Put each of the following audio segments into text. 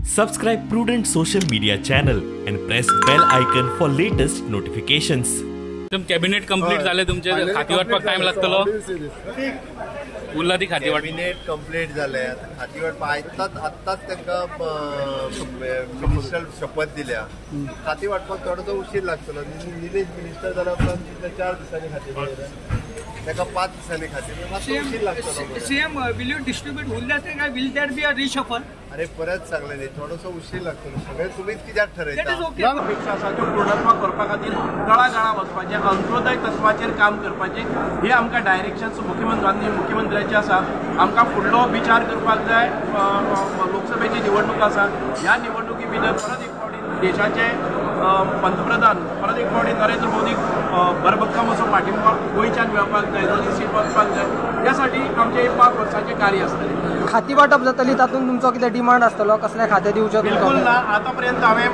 Subscribe Prudent social media channel and press bell icon for latest notifications. Cabinet complete जाले तुमचे खाती वाटपाक time लागतलो? उरला ती खाती वाट कॅबिनेट कंप्लीट जाले, खाती वाटपाक आत्ताच तांकां मिनिस्टर शपथ दिल्या. खाती वाटपाक थोडोसो उशीर लागतलो. निलेश मिनिस्टर जाल्या उपरांत 4 दिसांनी खाती मेळ्ळें, ताका 5 दिसांनी खाती मातसो उशीर लागतलो. सीएम will you distribute उरल्या ते काय will there be a reshuffle? अरे परत सांगले न्ही, थोडोसो उशीर लागतलो. सगळें तुमीच कित्याक ठरयता? अपेक्षा आसा त्यो पूर्णत्वाक करपा खातीर तळागाळा वचपाचें, अंत्योदय तत्वाचेर काम करपाचें, हे आमकां डायरेक्शन्स मुख्यमंत्र्याचे आसा. आमकां फुडलो विचार करपाक जाय. लोकसभेची निवडणूक आसा, ह्या निवडणुकी भितर परत एक फावटी देशाचे पंतप्रधान परत एक फावटी नरेंद्र मोदी भरभक्कम असो पाठिंबा गोंयच्यान मेळपाक जाय, दोनी सीट वचपाक जाय. त्यासाठी आमचें 5 वर्सांचें कार्य आसतलें. खाती वाटप जातली तातूंत तुमचो कितें डिमांड आसतलो? कसलें खातें दिवचें? बिलकुल ना. आतांपर्यंत हांवें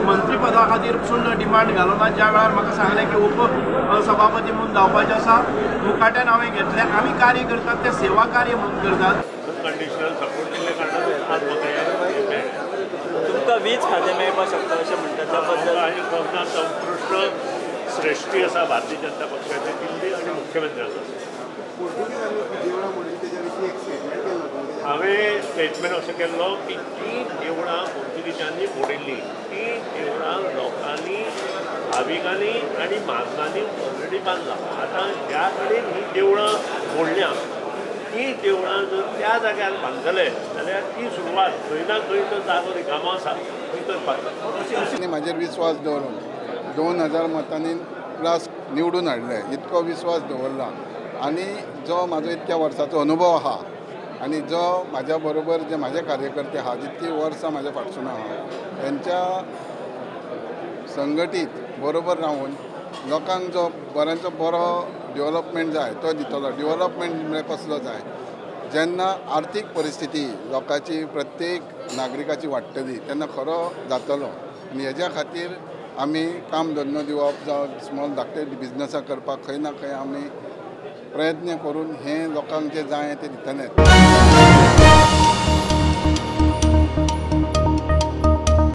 मंत्रीपदा खातीर पसून डिमांड घालो ना. ज्या वेळार म्हाका सांगलें की उपसभापती म्हणून जावपाचें आसा, मुखाट्यान हांवें घेतलें. आमी कार्य करतात तें सेवा कार्य म्हणून करतात. कंडिशनल सपोर्ट दिल्ले कारणान आज म्हाका तुमकां वीज खातें मेळपाक शकता अशें म्हणटात, त्या बद्दल उत्कृश्ट श्रेष्ठी आसा भारतीय जनता पक्षाची दिल्ली आनी मुख्यमंत्र्याचो. हांवें स्टेटमेंट अशें केल्लो की ती देवळां पोर्तुगीजांनी मोडिल्ली, ती देवळां लोकांनी, भाविकांनी आनी म्हाजनांनी ऑलरेडी बांदला. आतां ज्या कडेन ही देवळां मोडल्या ती देवळां जर त्या जाग्यार बांदतले जाल्यार ती सुरवात खंय ना खंय तो जागो रिकामो आसा थंय करपाक. म्हाजेर विस्वास दवरून 2000 मतांनी प्लस निवडून हाडले, इतको विस्वास दवरला. आनी जो म्हाजो इतक्या वर्साचो अनुभव आहा आनी जो म्हाज्या बरोबर जे म्हाजे कार्यकर्ते आहा, जितकी वर्सां म्हाज्या फाटसून आहा, तेंच्या संघटीत बरोबर रावन लोकांक जो बऱ्यांचो बरो डेवलपमेंट जाय तो दितलो. डेवलपमेंट म्हळ्यार कसलो जाय? जेन्ना आर्थीक परिस्थिती लोकांची, प्रत्येक नागरिकाची वाडटली तेन्ना खरो जातलो. आनी हेज्या खातीर आमी काम धंदो दिवप जावं स्मॉल धाकटे बिजनसां करपाक खंय ना खंय आमी प्रयत्न करून हें लोकांक जें जाय तें दितलें.